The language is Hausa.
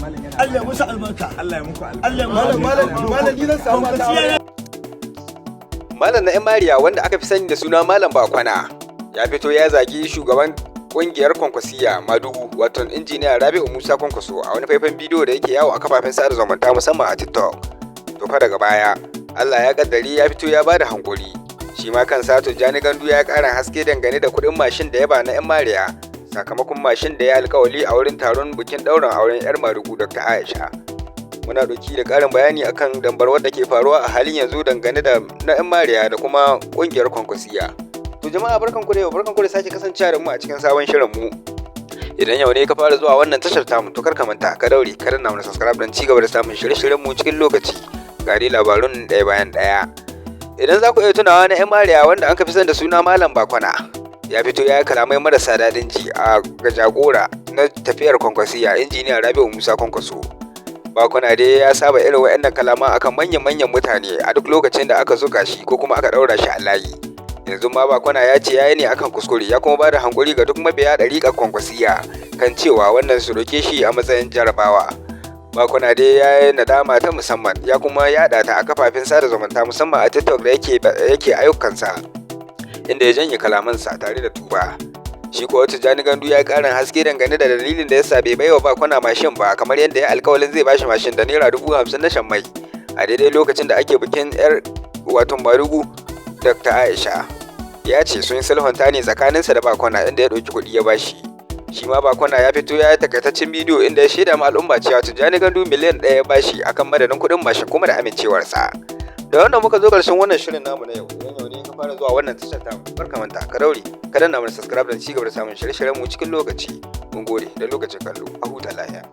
Allah ya musu albarka. Allah ya muku albarka. Allah ya musu Malam, malam, malam, ni zan samu mata aure. Malam na Mariya, wanda aka fi sani da suna Malam Bakwana, ya fito ya zagi shugaban kungiyar Kwankwasiya Madugu, wato Injiniya Rabi'u Musa Kwankwaso, a wani faifan bidiyo da yake yawo a kafafen sada zumunta, musamman a TikTok. To fa daga baya Allah ya kaddari ya fito ya bada hankuri. Shi ma kansa Tijjani Gandu ya ƙara haske dangane da kuɗin mashin da ya ba na 'yan Mariya, sakamakon mashin da ya alkawali a wurin taron bikin ɗaurin auren 'yar Madugu, Dr. Aisha. Muna ɗauki da ƙarin bayani akan dambarwar da ke faruwa a halin yanzu dangane da na 'yan Mariya da kuma ƙungiyar Kwankwasiya. To jama'a, barkan ku da yau, barkan ku da sake kasancewa da mu a cikin sabon shirin mu. Idan yau ne ka fara zuwa wannan tashar tamu, to kar ka manta ka daure ka danna mana subscribe don ci gaba da samun shirye-shiryen mu cikin lokaci. Ga dai labarun ɗaya bayan ɗaya. Idan za ku iya tunawa, na 'yan Mariya, wanda an fi sani da suna Malam Bakwana, ya fito ya yi kalamai marasa daɗin ji a ga jagora na tafiyar Kwankwasiya, Injiniya Rabi'u Musa Kwankwaso. Bakwana dai ya saba irin waɗannan kalaman akan manyan-manyan mutane a duk lokacin da aka zuga shi ko kuma aka ɗaura shi a layi. Yanzu ma Bakwana ya ce ya yi ne akan kuskure, ya kuma ba da hankuri ga duk mabiya ɗariƙar Kwankwasiya kan cewa wannan su roke shi a matsayin jarabawa. Bakwana dai ya yi nadama ta musamman, ya kuma yaɗa ta a kafafen sada zumunta, musamman a TikTok da yake ayyukansa, inda ya janye kalamansa tare da tuba. Shi kuwa Tijjani Gandu ya ƙarin haske dangane da dalilin da yasa bai baiwa Bakwana mashin ba kamar yadda ya alkawalin zai bashi mashin da ₦50,000 na shan mai a daidai lokacin da ake bikin yar wato Madugu, Dr. Aisha. Ya ce sun sulhunta ne tsakaninsa da Bakwana, inda ya ɗauki kuɗi ya bashi. Shi ma Bakwana ya fito ya yi takaitaccen bidiyo inda ya shaida ma al'umma cewa Tijjani Gandu miliyan 1 ya bashi akan madadin kuɗin mashin, kuma da amincewarsa. Da wannan muka zo ƙarshen wannan shirin namu na yau. Idan yau ne ka fara zuwa wannan tashar tamu, kar ka manta ka daure ka danna mana subscribe don ci gaba da samun shirye-shiryen mu cikin lokaci. Mun gode da lokacin kallo, a huta lafiya.